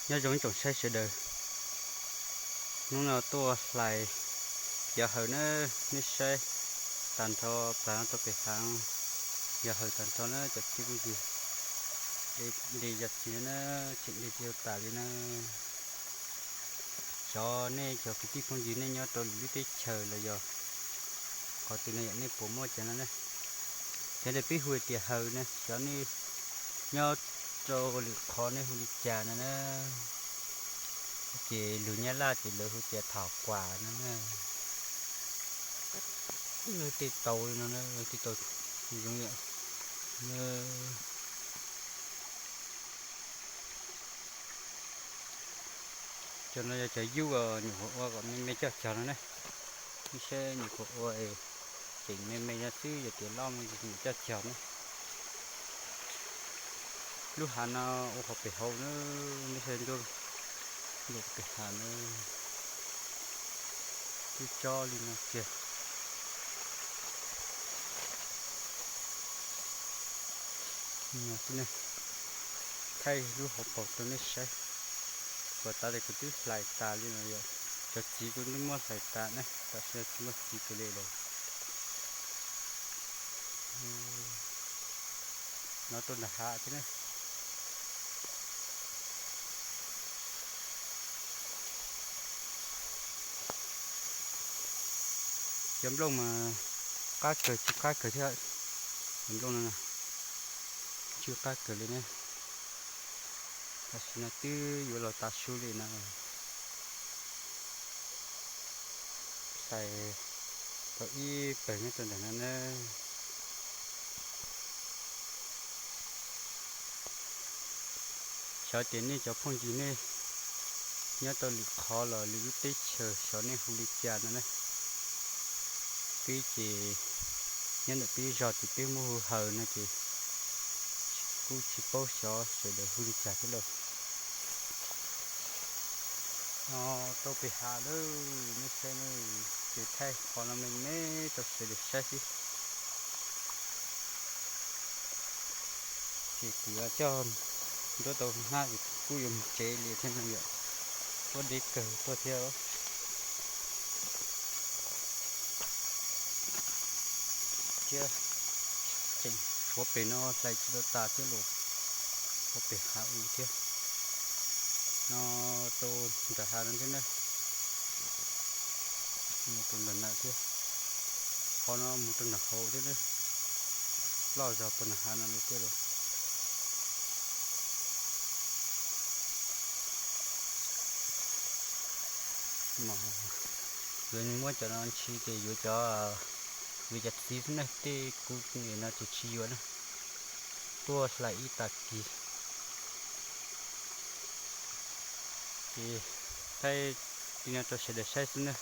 Nyob zoo ib tsoom saib sawv daws, hnub no tuaj hlais yov hawm na, nej saib tag nrho, plag no rau pem hav, yov hawm tag nrho na cov tij phooj ywg. De yog txiv na, tseem de tsis tas li na. Xyov nej cov kwv tij phooj ywg nej nyob rau lwm lub teb chaws los yog qhov twg no yom, nej puas muaj cov no na? Cov ntawd peb hu tias hawm na, xyov nej nyob rau lwm qhov nej hu li cas no na. Ces lus Nyab Laj ces lawv hu tias thảo quả no na. Tej tau li no na, tej tau zoo li cov no yog cov yub nyuam qhuav ua kom me me coj cog no na. Nej saib nyuam qhuav ua tseem me me no xwb, yog tias loj me nyuam coj cog na. Lub hav no ua qhov pem hauv na, nej saib ntuj, ntuj pem hav na, twb tsob li no kiag. Thaij lub hauv paus rau nej saib. Puas tas li, kuv twb hlais tas li no yom. Cov txiv kuv twb muab hlais tas na, tam sim no tsis muaj txiv kiag li lawm. No rau nram hav thiab na. Cov nplooj mas qab kawg, tsw qab kawg thiab. Cov nplooj no tsw qab kawg li ne. Tam sim no twb yuav los tav su li na. Hlais tau ib pawg nyob rau ntawm no na. Xyov tias nej cov phooj ywg nej nyob rau lwm qhov los lwm lub teb chaws xyov nej hu li cas no na. Peb ces nyob ntawm peb zos ces peb muab hu hawm no ces kuj tsis paub xyov sawv daws hu li cas thiab lauj. No rau pem hav lawm, nej saib, ces thaij qhov no me me rau sawv daws saib xwb. Ces kuv yuav coj nruab tau hnab es kuj yuav mus tsev li thiab no yom. Tuaj deb kawg tuaj thiab. Thiab tseem tshuav pem no hlais tsis tau tas thiab los, ua pem hav u thiab. No rau nram hav no thiab na. Mus rau nram no thiab. Qhov no mus rau nram hauv thiab na. Loj zog puag nram hav no li thiab lauj. Yuav muab cov no ntshis ces yuav cov, yuav cov txiv xwb na, tej kuv nim no ces tsis yuav na. Tuaj hlais ib tag kis ces thaij li no rau sawv daws saib xwb na.